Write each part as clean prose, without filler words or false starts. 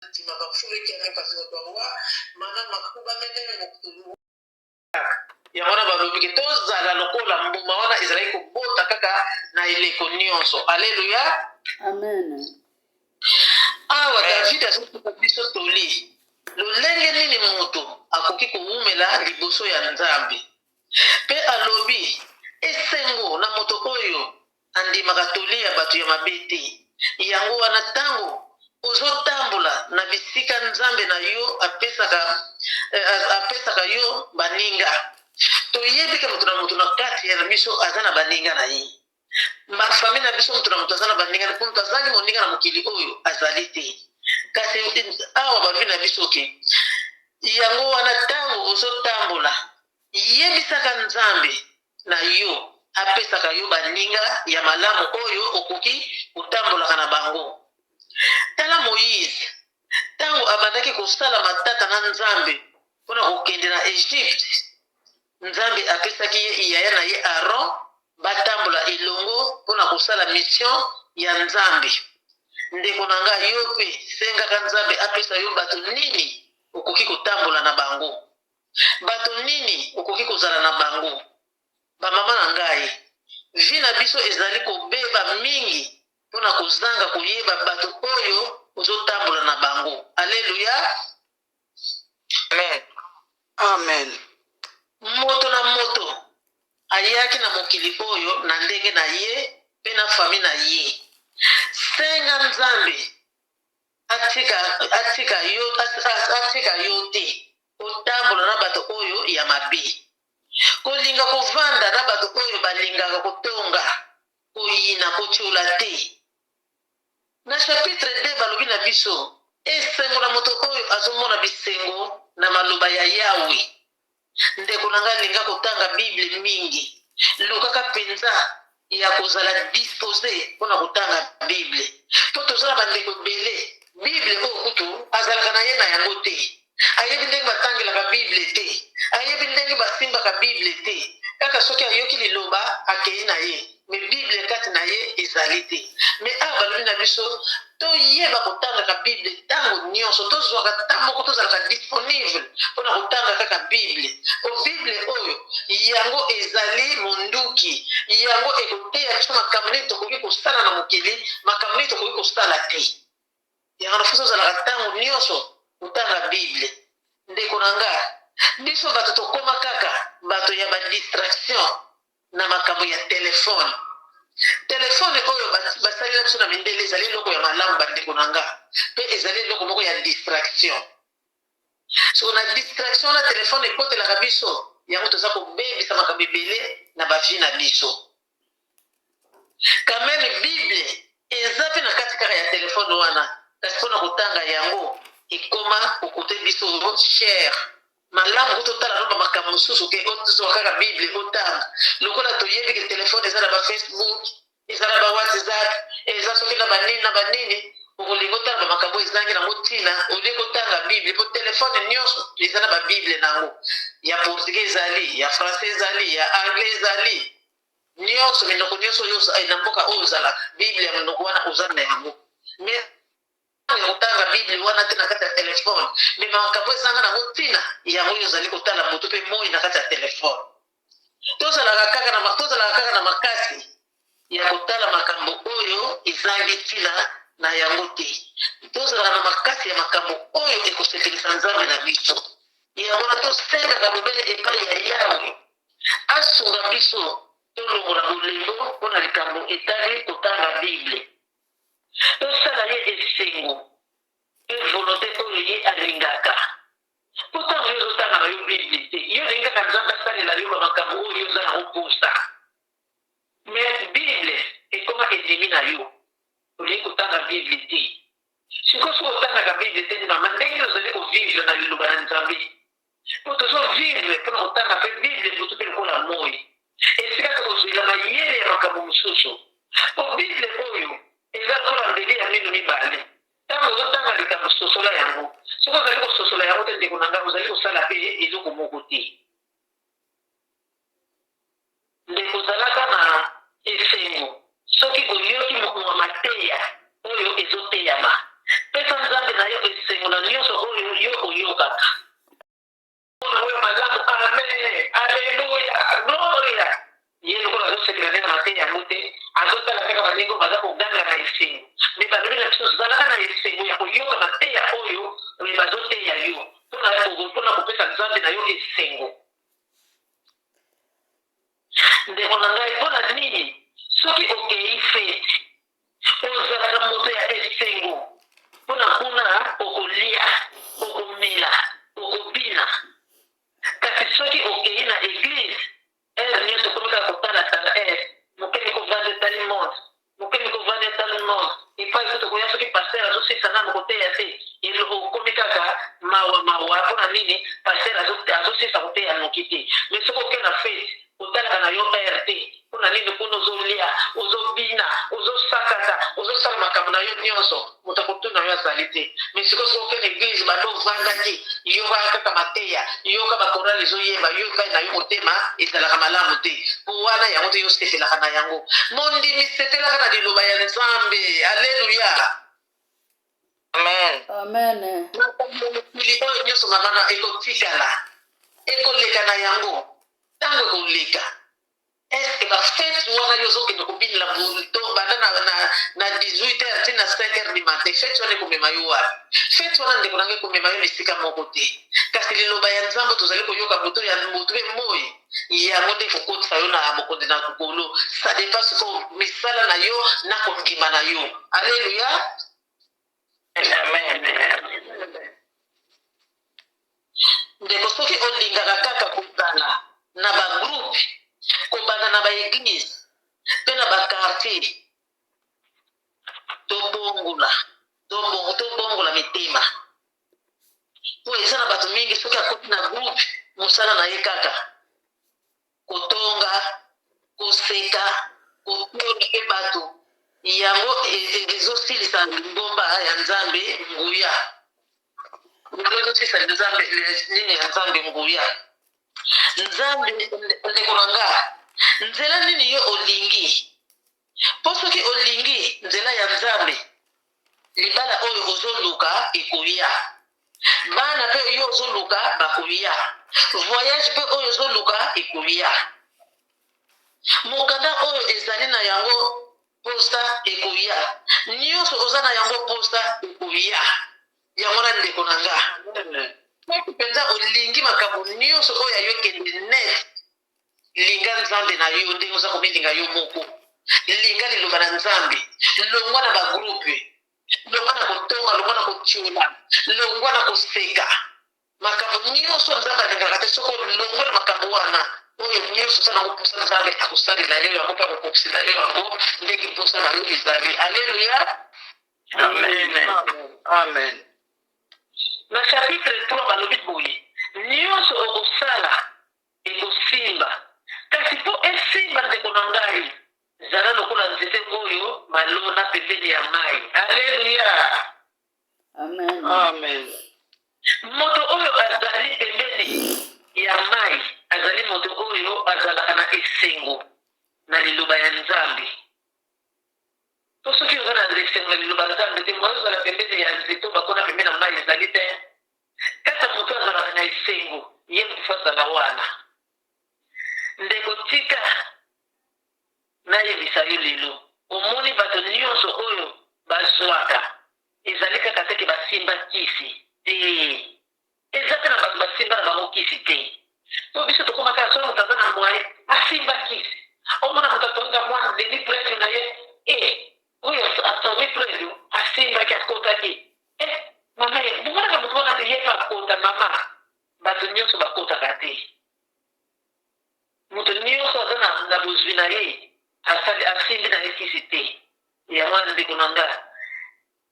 Ntima bafuleki ame kasi bato awa mana makuba mene mokutulu yango wana balobi ke tozala lokola mbuma wana ezalaki kobota kaka na eleko nyonso. Aleluya, amen. Awa David azopesa biso toli lolenge nini moto akoki kowumela liboso ya Nzambe, mpe alobi esengo na moto oyo andimaka toli ya bato ya mabe te. Yango wana ntango ozotambola na bisika Nzambe na yo apesaka yo baninga, toyebi ke moto na moto na kati ya biso aza na baninga na ye, bafamille na biso, moto na moto aza na baninga, mpo moto azangi moninga na mokili oyo azali te. Kasi awa balobi na biso ke yango wana ntango ozotambola, yebisaka Nzambe na yo apesaka yo baninga ya malamu oyo okoki kotambolaka na bango. Tala Moïse, ntango abandaki kosala matata na Nzambe mpona kokende na Egypte, Nzambe apesaki ye yaya na ye Aaron batambola elongo mpona kosala mission ya Nzambe. Ndeko na ngai, yo mpe sengaka Nzambe apesa yo bato nini okoki kotambola na bango, bato nini okoki kozala na bango. Bamama na ngai, vie na biso ezali kobeba mingi mpona kozanga koyeba bato oyo ozotambola na bango. Aleluya, amen. Amen. Moto na moto ayaki na mokili oyo na ndenge na ye mpe na famille na ye. Senga Nzambe atika yo te otambola na bato oyo ya mabe, kolinga kovanda na bato oyo balingaka kotonga, koyina, kotiola te. Na chapitre 2 balobi na biso esengo na moto oyo azomona bisengo na maloba ya Yawe. Ndeko na ngai, alinga kotanga Bible mingi, lukaka mpenza ya kozala disposé mpona kotanga Bible, mpo toza na bandeko ebele, Bible oyo kutu azalaka na ye na yango te, ayebi ndenge batangelaka Bible te, ayebi ndenge basimbaka Bible te. Kaka soki ayoki liloba, akei na ye, mais Bible kati na ye ezali te. Mais awa balobi na biso toyeba kotangaka Bible ntango nyonso, tozwaka ntango moko, tozalaka disponible mpona kotanga kaka Bible, po Bible oyo yango ezali monduki, yango ekoteya biso makambo nini tokoki kosala na mokili, makambo nini tokoki kosala te. Yango na faut tozalaka ntango nyonso kotanga Bible. Ndeko na nga, biso bato tokóma kaka bato ya badistraction na makambo ya telefone. Telefone oyo basalela biso na mindele ezali eloko ya malamu, bandeko na nga, mpe ezali eloko moko ya distraction. So na distraction na telefone ekotelaka biso yango, toza kobebisa makambo ebele na bavie na biso. Quand même Bible eza mpe na kati kaka ya telefone wana, kasi mpona kotanga yango ekoma kocoûter biso cher. Malamu ko totala no bamakambo mosusu ke ozwa kaka Bible otanga. Lokola toyebi ke telefone eza na baFacebook, eza na baWhatsApp, eza soki na banini na banini, okolinga otala bamakambo ezangi nango ntina au lieu kotanga Bible, po telefone nyonso eza na baBible nango, ya portugais ezali, ya français ezali, ya anglais ezali, nyonso, minoko nyonso oyo na mboka oyo ozalaka, Bible ya monoko wana oza na yango. Mais ya kotanga Bible wana te na kati ya telefone, mais makambo ezanga nango ntina, yango oyo ozali kotala motu mpe moi na kati ya telefone. Tozalaka kaka na makasi ya kotala makambo oyo ezangi ntina na yango te, tozalaka na makasi ya makambo oyo ekosepelisa Nzambe na biso. Yango wana tosengaka bobele epai ya Yawe asunga biso tolongola bolembo mpona likambo etali kotanga Bible, tosala ye esengo mpe volonté oyo ye alingaka. Mpo ntango yo ozotanga na yo Bible te, yo olingi kaka Nzambe asalela yo bamakambo oyo yo oza nango mposa, mais Bible ekoma ennemi na yo, olingi kotanga Bible te. Sikoyo soki otangaka Bible te, mama, ndenge nini ozali kovivre na liloba na Nzambe? Mpo tozovivre mpona kotanga mpe Bible butu mpe lokola moi, esika tokozwela mayele ya makambo mosusu. Mpo Bible oyo eza lokola mbeli ya mino mibale. Ntango ozotanga likambo, sosola yango. Soki ozali kososola yango te, ndeko na ngai, ozali kosala mpe eloko moko te. Ndeko, ozalaka na esengo soki oyoki mwa mateya oyo ezoteyama. Pesa Nzambe na yo esengo. nyonso oyo yo oyokaka. Mpona oyo malamu, amen, aleluya, gloria. Ye lokola azosepela nde na mateya yango te, azotala kaka baninga oyo baza koganga na esengo. Me balobi na biso, zalaka na esengo ya koyoka mateya oyo bazoteya yo, mpona kopesa Nzambe na yo esengo. Ndeko na ngai, mpo na nini soki okei feti ozalaka moto ya esengo? Mpo na kuna okolia, okomela, okobina. Kasi soki okei na eglize, heure nyonso okomi kaka kotalatala heure mokemi kovanda etali monde, mokemi kovanda etali monde. Epai kutu okoya soki pasteur azosilisa nanu koteya te, okomi kaka mawa mawa. Mpo na nini? Pasteur azosilisa koteya noki te. Mais soki okei na fete, otalaka na yo heure te. Mpo na nini? Kuna ozolia, ozobina, ozosakata, ozosala makambo na yo nyonso, moto akotuna yo azali te. Mais sikoyo soki okende eglise, bando ovandaki, yoka kaka mateya, yoka bakorale ezoyemba, yo epai na yo motema ezalaka malamu te, mpo wana yango te yo osepelaka na yango. Mondimi, sepelaka na liloba ya Nzambe. Aleluya. Amen. Amen. Mokili oyo nyonso, mama, na ekotikala, ekoleka na yango. Ntango ekoleka, est-ce bafete wana yo ozokende kobinela to banda na 18 heures ti na 5 heures du matin, fete wana ekomema yo wapi? Fete wana, ndeko na ngai, ekomema yo na esika moko te. Kasi liloba ya Nzambe tozali koyoka butu ya butu mpe moi, yango nde ekokotisa yo na mokonzi na likolo. Ça dépend sikoyo misala na yo na kondima na yo. Alleluya. Amen. Ndeko, soki olingaka kaka kozala na bagroupe, kobanda na baeglise mpe na baquartier, tobongola, tobongola mitema, po eza na bato mingi, soki akoti na groupe, mosala na ye kaka kotonga, koseka, kotola mpe bato. Yango ezosilisa lingomba ya Nzambe nguya, yango ezosilisa Nzambe nini ya Nzambe nguya. Nzambe, ndeko na nga, nzela nini yo olingi? Mpo soki olingi nzela ya Nzambe, libala oyo ozoluka ekoya, bana mpe yo ozoluka bakoya, voyage mpe oyo ozoluka ekoya, mokanda oyo ezali na yango posa ekoya, nyonso oza na yango posa ekoya. Yango na ndeko na nga, soki mpenza olingi makambo nyonso oyo ayo ekende net, linga Nzambe na yo ndenge oza komilinga yo moko, linga liloba na Nzambe, longwa na bagroupe, longwa na kotonga, longwa na kotiola, longwa na koseka, makambo nyonso Nzambe alingaka te. Soki olongwa na makambo wana oyo nyonso oza nango mposa, Nzambe akosalela yo yango mpe akokokisela yo yango ndenge mposa na yo ezali. Alleluya. Amen. Amen. Na chapitre 3 balobi boye: nyonso okosala ekosimba. Kasi mpo esimba, ndeko na ngai, zala lokola nzete oyo balona pembeni ya mai. Alleluya. Amen. Amen. Moto oyo azali pembeni ya mai azali moto oyo azalaka na esengo na liloba ya Nzambe. To soki oza na esengo ya liloba ya Nzambe te, moyo ozala pembeni ya nzete oyo bakona pembeni na mai ezali te. Kaka moto azalaka na esengo, ye moto azala wana. Ndeko, tika nayebisa yo lelo, omoni bato nyonso oyo bazwaka, ezali kaka teke basimba kisi te. Eza te na bato basimba na bango kisi te. Po biso tokóma kaka soki moto aza na moyen, asimba kisi. Omona moto atonga mwana demi prédio na ye, e oyo atongi prédio, asimbaki, akotaki. E mama, ye bomonaka moto wana te, ye mpe akota. Mama, bato nyonso bakotaka te. Moto nyonso aza na bozwi na ye, asali, asimbi na ye kisi te. Yango wana, ndeko na nga,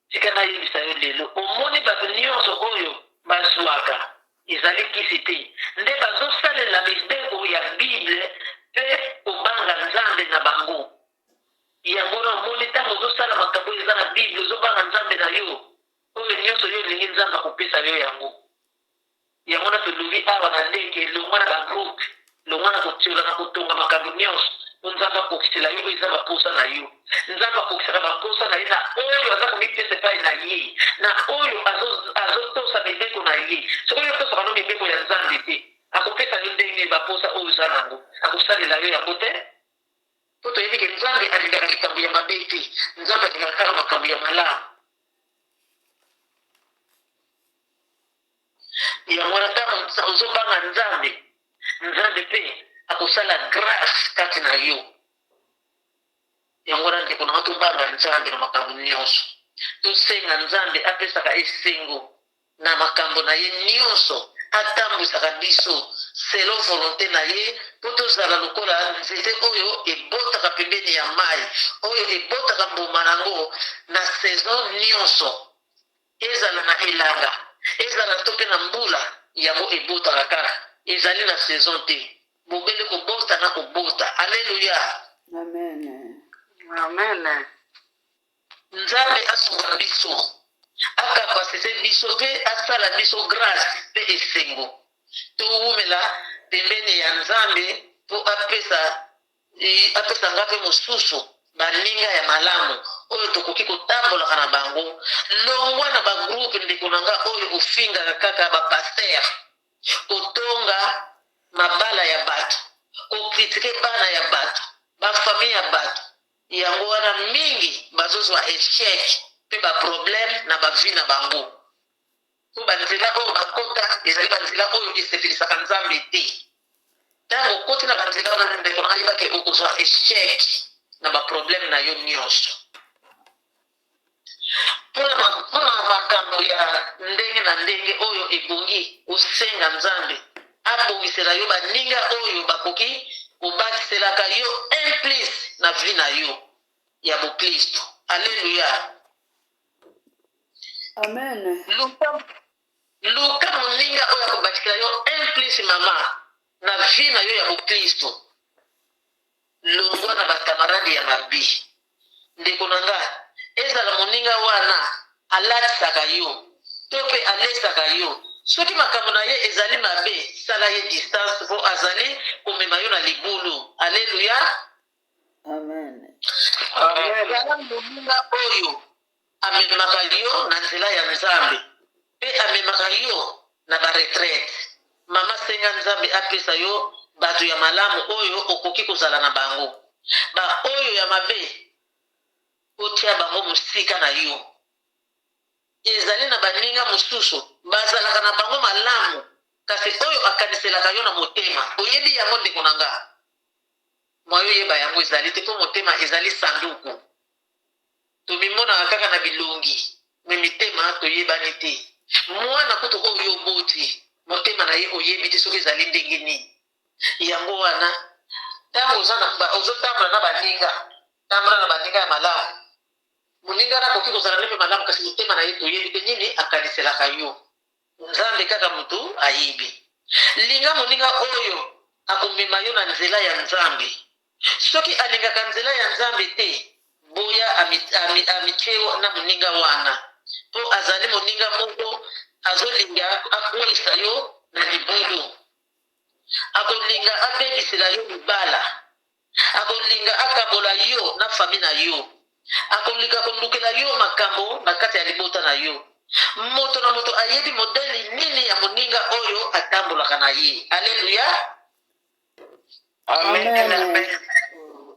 tika nayebisa yo lelo, omoni bato nyonso oyo bazwaka, ezali kisi te nde bazosalela mibeko ya Bible mpe kobanga Nzambe na bango. Yango wana omoni, ntango ozosala makambo oyo eza na Bible, ozobanga Nzambe na yo, oyo nyonso yo olingi, Nzambe akopesa yo yango. Yango na tolobi awa na ndenge, longwa na bagroupe, longwa na kotiola, na kotonga, makambo nyonso. Mpo Nzambe akokisela yo oyo eza baposa na yo. Nzambe akokisaka baposa na ye na oyo aza komipesa epai na ye, na oyo azotosa mibeko na ye. Soki oyo otosaka no mibeko ya Nzambe te, akopesa yo ndenge nini baposa oyo oza nango? Akosalela yo yango te. Mpo toyebi ke Nzambe alingaka likambo ya mabe te, Nzambe alingaka kaka makambo ya malamu. Yango wana ntango ozobanga Nzambe, Nzambe mpe akosala grâce kati na yo. Yango wana ndeko na nga, tobanga Nzambe na makambo nyonso. Tosenga Nzambe apesaka esengo na makambo na ye nyonso, atambwisaka biso selon volonte na ye, mpo tozala lokola nzete oyo ebotaka pembeni ya mai, oyo ebotaka mbuma na yango na saison nyonso. Ezala na elanga, ezala to mpe na mbula, yango ebotaka kaka. Ezali na saison te. Bobele kobota na kobota. Aleluya! Amen. Amen. Nzambe asunga biso, akapasite biso mpe asala biso grâce mpe esengo. Towumela pembeni ya Nzambe mpo apesa apesa nga mpe mosusu baninga ya malamu oyo tokoki kotambolaka na bango. Longwa na bagroupe, ndeko na nga, oyo ofingaka kaka bapasteur, kotonga mabala ya bato, kocritiquer bana ya bato, bafamille ya bato. Yango wana mingi bazozwa échec mpe baproblème na bavie na bango, mpo banzela oyo bakota ezali banzela oyo esepelisaka Nzambe te. Ntango okoti na banzela wana, ndeko na, yebake okozwa échec na baproblème na yo nyonso. Mpona makambo ya ndenge na ndenge oyo ebongi kosenga Nzambe abongisela yo baninga oyo bakoki kobakiselaka yo un plus na vie na yo ya boklisto. Alleluya! Amen. Luka, luka moninga oyo akobakisela yo un plus, mama, na vie na yo ya boklisto. Longwa na bakamarade ya mabe, ndeko na nga. Ezala moninga wana alatisaka yo to mpe alesaka yo, soki makambo na ye ezali mabe, sala ye distance, mpo azali komema yo na libulu. Alleluya! Amen. Amen. Zala moninga oyo amemaka yo na nzela ya Nzambe mpe amemaka yo na baretraite. Mama, senga Nzambe apesa yo bato ya malamu oyo okoki kozala na bango. Baoyo ya mabe, otia bango mosika na yo. Ezali na baninga mosusu bazalaka na bango malamu, kasi oyo akaniselaka yo na motema, oyebi yango, ndeko na nga, mwa yo oyeba yango ezali te, mpo motema ezali sanduku. Tomimonaka kaka na bilongi, me mitema toyebani te. Mwana kutu oyo oboti, motema na ye oyebi te soki ezali ndenge nini. Yango wana ntango ozotambola na baninga, tambola na baninga ya malamu. Moninga na akoki kozala nde mpe malamu, kasi motema na ye toyebi te nini akaniselaka yo. Nzambe kaka motu ayebi. Linga moninga oyo akomema yo na nzela ya Nzambe. Soki alingaka nzela ya Nzambe te, boya amitié na moninga wana, mpo azali moninga moko azolinga akweyisa yo na libulu, akolinga abebisela yo libala, akolinga akabola yo na famille na yo, akolinga kolukela yo makambo na kati ya libota na yo. Moto na moto ayebi modèle nini ya moninga oyo atambolaka na ye. Alleluya! Amen. Amen. Amen.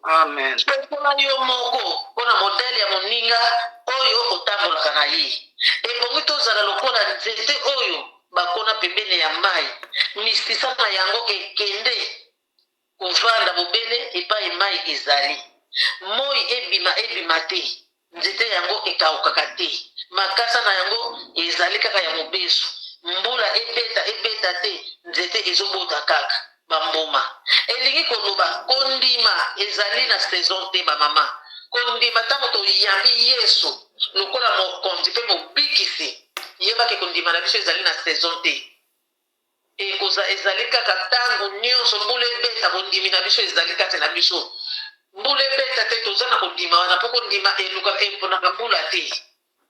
Amen. Sokola yo moko mpona modèle ya moninga oyo otambolaka na ye. Ebongi tozala lokola nzete oyo bakona pembeni ya mai, misisa na yango ekende kovanda bobele epai mai ezali. Moi ebima ebima te, nzete yango ekaukaka te, makasa na yango ezali kaka ya mobesu. Mbula ebeta ebeta te, nzete ezobota kaka bambuma. Elingi koloba kondima ezali na saison te, bamama. Kondima, ntango toyambi Yesu lokola mokonzi mpe mobikisi, yebaki kondima na biso ezali na saison te. Ekoza ezali kaka ntango nyonso. Mbula ebeta, bondimi na biso ezali kati na biso. Mbula ebeta te, toza na kondima wana, mpo kondima eluka eponaka mbula te.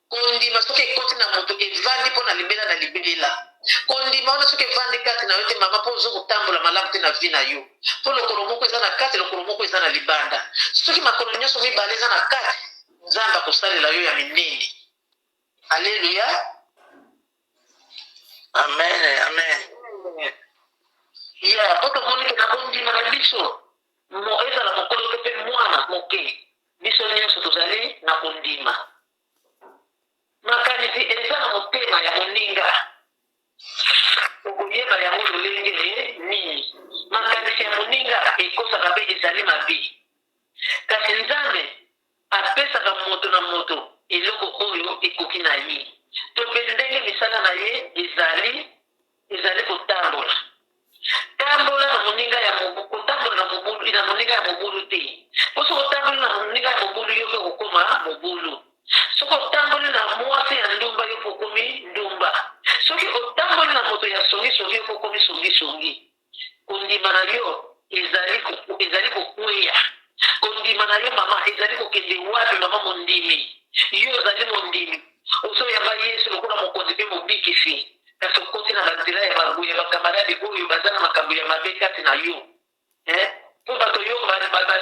Kondima soki ekoti na moto, evandi mpo na libela na libela. Kondima wana soki evandi kati na yo te, mama, mpo ozo kotambola malamu te na vie na yo, mpo lokolo moko eza na kati, lokolo moko eza na libanda. Soki makolo nyonso mibale eza na kati, Nzambe akosalela yo ya minene. Aleluya. Amen, amen. Ya mpo tomoni ke na kondima na biso, mo ezala mokolo to mpe mwana moke, biso nyonso tozali na kondima. Makanisi eza na motema ya moninga, okoyeba yango lolenge nini? Makanisi ya moninga ekosaka mpe ezali mabe, kasi Nzambe apesaka moto na moto eloko oyo ekoki na ye, to mpe ndenge misala na ye ezali kotambola. Tambola na moninga ya mobu, kotambola na mobulu, na moninga ya mobulu te, mpo soki otamboli na moninga ya mobulu, yo mpe okokoma mobulu. Soki otamboli na mwasi ya ndumba, yo mpe okomi ndumba. Soki otamboli na moto ya songisongi, yo mpe okomi songisongi. Kondima na yo ezali kokweya. Kondima na yo, mama, ezali kokende wapi? Mama mondimi, yo ozali mondimi, ozoyamba Yesu lokola mokonzi mpe mobikisi, kasi okoti na banzela ya babuya, bakamaradi oyo baza na makambo ya mabe kati na yo, eh? Mpo bato yo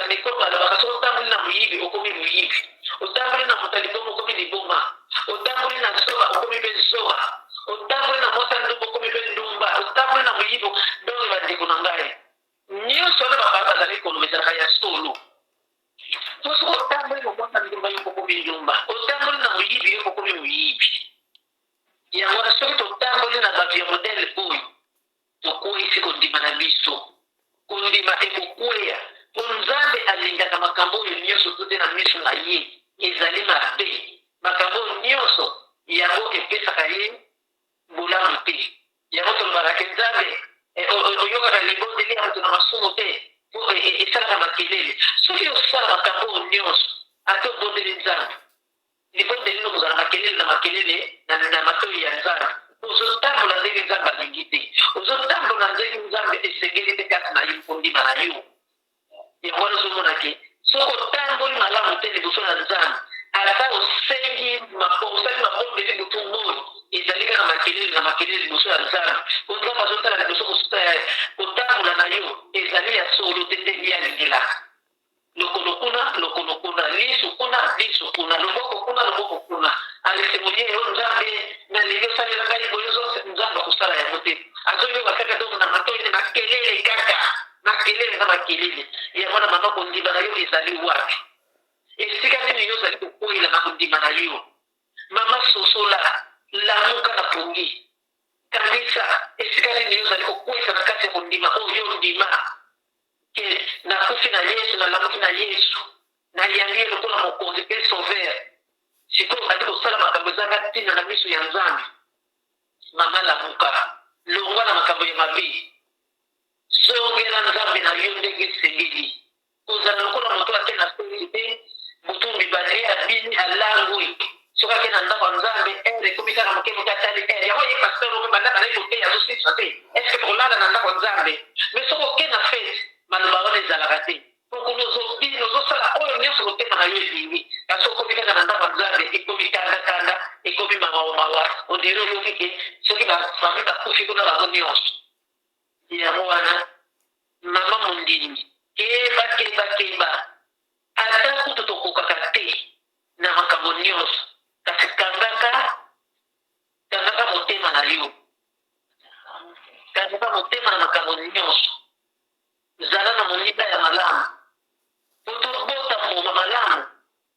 mikolo balobaka, soki otamboli na moyibi, okomi moyibi; otamboli na moto ya liboma, okomi liboma; otamboli na zoba, okomi mpe zoba; otamboli na mwasi ya ndumba, okomi mpe ndumba; otamboli na moyibi. Donc, bandeko na ngai, nyonso wana bapapa bazali koloba ezalaka ya solo. Po soki otamboli na mwasi ya ndumba, yo okomi ndumba; otamboli na moyibi, yo okomi moyibi. Yango wana, soki totamboli na bato ya modèle oyo, tokweyisi kondima na biso, kondima ekokweya, mpo Nzambe alingaka makambo oyo nyonso tu te. Na miso na ye ezali mabe. Makambo oyo nyonso yango epesaka ye bolamu te. Yango tolobaka ke Nzambe oyokaka libondeli ya moto na masumu te, mpo esalaka makelele. Soki osala makambo oyo nyonso, ate obondeli Nzambe, libondeli no kozala makelele na makelele na matoi ya Nzambe. Ozotambola ndenge Nzambe alingi te, ozotambola ndenge Nzambe esengeli te kati na yo, kondima na yo. Yango wana ozomona ke soki otamboli malamu te liboso na Nzambe, ata osengi, osali mabondeli butu moi, ezali kaka makelele na makelele liboso ya Nzambe, po Nzambe azotala liboso kotambola na yo ezali ya solo te ndenge ye alingelaka. Lokolo kuna, lokolo kuna, lisu kuna, lisu kuna, loboko kuna, loboko kuna. Alesemo ye yo, Nzambe, nalingi osalela ngai boye. Nzambe akosala yango te, azoyoka kaka. Donc na matoi makelele, kaka makelele na makelele. Yango wana, mama, kondima na yo ezali wapi? Esika nini yo ozali kokweyela na kondima na yo? Mama, sosola, lamuka na pongi, kanisa esika nini yo ozali kokweyisa na kati ya kondima oyo yo ndima ke nakufi na Yesu, nalamuki na Yesu, nayambi ye lokola mokonzi mpe sauveur. Sikoyo obandi kosala makambo ezanga ntina na miso ya Nzambe. Mama, lamuka, longwa na makambo ya mabe, zongela Nzambe na yo ndenge esengeli. Kozala lokola moto ake na feti te, butu mibali abini, alangwi. Soki ake na ndako ya Nzambe, heure ekomi kaka moke moke, atali heure yango ye pasteur oyo banda bazali koteya, azosilisa te. Est-ce tokolala na ndako ya Nzambe? Mais soki oke na fête, maloba wana ezalaka te, pokuna ozobina, ozosala oyo nyonso motema na yo elingi. Kasi okomi kaka na ndako ya Nzambe, ekomi kandakanda, ekomi mawamawa, on dirait oyoki ke soki bafamille bakufi kuna bango nyonso. Yango wana, mama mondimi, keba, keba, keba. Ata kutu tokokaka te na makambo nyonso, kasi kangaka, kangaka motema na yo, kangaka motema na makambo nyonso. Zala na moninga ya malamu. Po tobota mbuma malamu,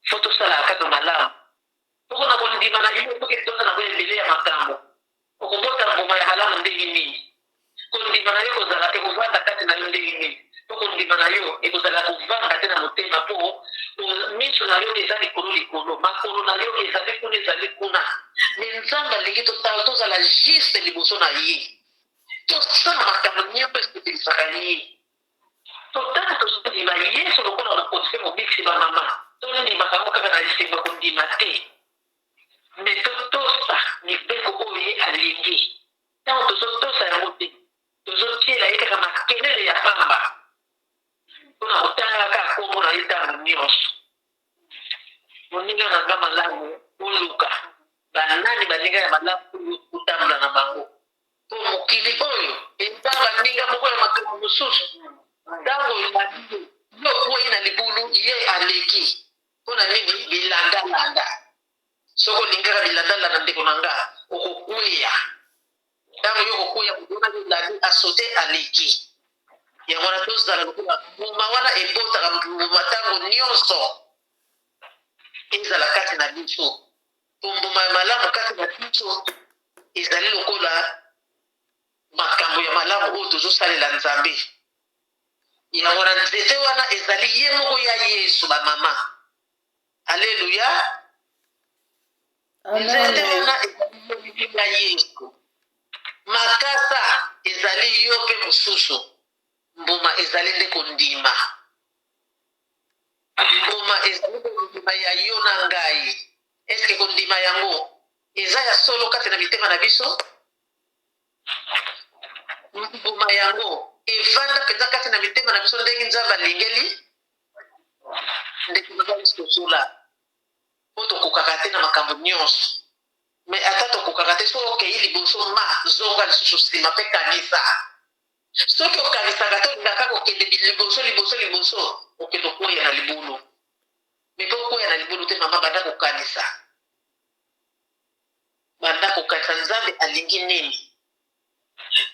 faut tosalaka kaka malamu. Poko na kondima na yo, soki etonda na ebele ya makambo, okobota mbuma ya malamu ndenge nini? Kondima na yo kozala ekovanda kati na yo ndenge nini? Po kondima na yo ekozala kovanda te na motema, mpo miso na yo eza likolo likolo, makolo na yo ezali kuna, ezali kuna. Mais Nzambe alingi tozala juste liboso na ye, tosala makambo nyonso esepelisaka ye. Totala, tozondima Yesu lokola mokonzi mpe mobikisi. Bamama, tondimaka yango kaka na esengo kondima te, mais totosa mibeko oyo ye alingi. Ntango tozotosa yango te, tozotiela ye kaka makelele ya pamba mpona kotangaka kaka nkombo na ye ntango nyonso. Moninga na nga malamu, oluka banani baninga ya malamu oyo otambola na bango. Mokili oyo eza baninga moko ya makambo mosusu. Ntango olandi yo okwei na libulu, ye aleki. Mpo na nini? Bilandalanda. Soki olingaka bilandalanda, ndeko na nga, okokweya. Ntango yo okokweya, moto wana olandi asote aleki. Yango wana tozala lokola mbuma wana ebotaka mbuma ntango nyonso, ezala kati na biso. Mpo mbuma ya malamu kati na biso ezali lokola makambo ya malamu oyo tozosalela Nzambe. Yango wana nzete wana ezali ye moko ya Yesu, bamama. Aleluya! Nzete wana ezali ya Yesu. Makasa ezali yo mpe mosusu. Mbuma ezali nde kondima. Mbuma ezali kondima ya yo na ngai. Eske kondima yango eza ya solo kati na mitema na biso? Mbuma yango evanda mpenza kati na mitema na biso ndenge Nzambe alingeli? Ndeko na ngai, sosola, mpo tokokaka te na makambo nyonso. Me ata tokokaka te, soki okei liboso, ma zonga lisusu nsima mpe kanisa. Soki okanisaka te, olingaka kokende liboso, liboso, liboso, okende okweya na libulu. Me mpo okweya na libulu te, mama, banda kokanisa. Banda kokanisa Nzambe alingi nini.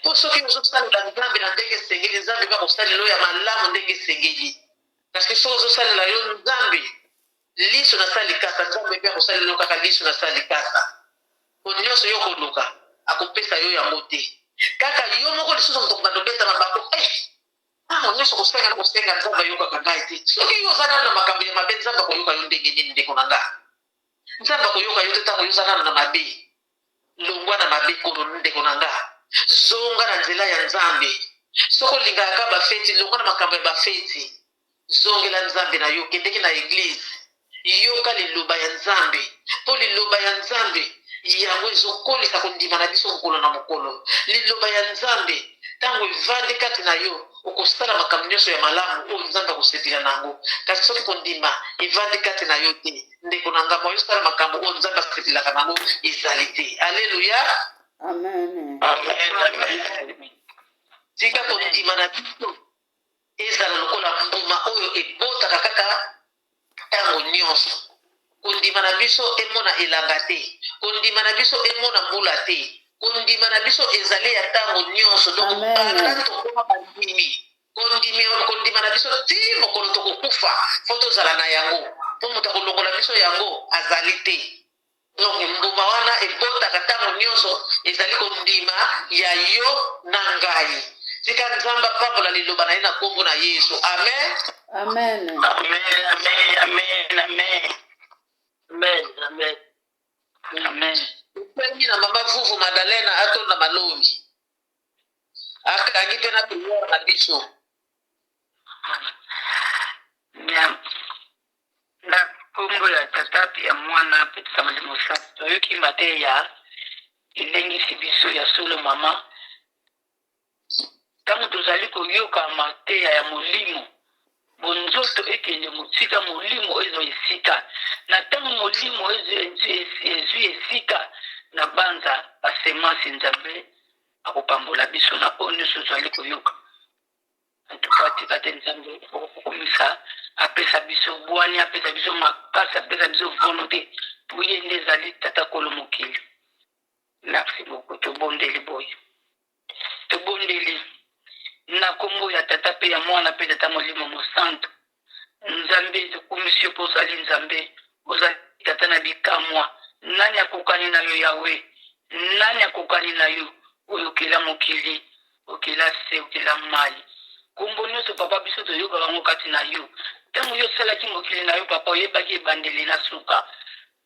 Mpo soki ozosalela Nzambe na ndenge esengeli, Nzambe mpe akosalela yo ya malamu ndenge esengeli. Kasi soki ozosalela yo Nzambe liso na sa likasa, Nzambe mpe akosalela yo kaka liso na sa likasa. Mpo nyonso yo okoluka, akopesa yo yango te. Kaka yo moko lisusu moto okobanda obeta mabako, eh, ntango nyonso kosenga na kosenga, Nzambe ayokaka ngai te. Soki yo oza nano na makambo ya mabe, Nzambe akoyoka yo ndenge nini, ndeko na nga? Nzambe akoyoka yo te ntango yo oza nano na mabe. Longwa na mabe, kolo, ndeko na nga. Zonga na nzela ya Nzambe. Soki olingaka kaka bafeti, longwa na makambo ya bafeti. Zongela Nzambe na yo. Kendeki na eglize, yoka liloba ya Nzambe, mpo liloba ya Nzambe yango ezokolisa kondima na biso mokolo na mokolo. Liloba ya Nzambe ntango evandi kati na yo, okosala makambo nyonso ya malamu oyo Nzambe akosepela na yango. Kasi soki kondima evandi kati na yo te, ndeko na ngambo, ayosala makambo oyo Nzambe asepelaka na yango ezali te. Aleluya! Amen. Amen. Tika kondima na biso ezala lokola mbuma oyo ebotaka kaka ntango nyonso. Kondima na biso emona elanga te, kondima na biso emona mbula te, kondima na biso ezali ya ntango nyonso. Donc banda tokoma bandimi, kondima na biso ti mokolo tokokufa, fo tozala na yango, mpo moto akolongola biso yango azali te. Donc mbuma wana ebotaka ntango nyonso ezali kondima ya yo na ngai. Tika Nzambe apambola liloba na ye na nkombo na Yesu. Amen. Amen. Amen. Amen. Amen. Amen. Amen. Amen. Tosengi na mama Vuvu Madalena atonda malongi, akangi mpe na priere na biso. Bien. Na nkombo ya Tata mpe ya Mwana mpe ya Molimo Santu, toyoki mateya elengisi biso ya solo, mama. Ntango tozali koyoka mateya ya molimo, bonzoto ekende mosika, molimo ezwa esika. Na ntango molimo ezwi esika na banza basemence, Nzambe akopambola biso na oyo nyonso ozali koyoka. Antuka, tika te Nzambe okokomisa, apesa biso bwani, apesa biso makasi, apesa biso volonté, po ye nde ezali Tata Kolo mokili. Merci beaucoup. Tobondeli boye, tobondeli na nkombo ya Tata mpe ya Mwana mpe Tata Molimo Mosantu. Nzambe, tokumisi yo mpo ozali Nzambe, ozali Tata na bikamwa. Nani akokani na yo, Yawe? Nani akokani na yo, oyo okela mokili, okela se, okela mai? Nkombo nyonso, Papa, biso toyokaka yango kati na yo. Ntango yo osalaki mokili na yo, Papa, oyebaki ebandeli na suka.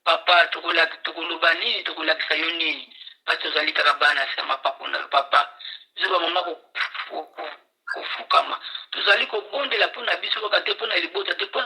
Papa, tokoloba nini? Tokolakisa yo nini? Pasi tozali kaka bana se ya mapapu na yo, Papa. Biso bamama kofukama, tozali kobondela mpo na biso kaka te, mpo na libota te, mpo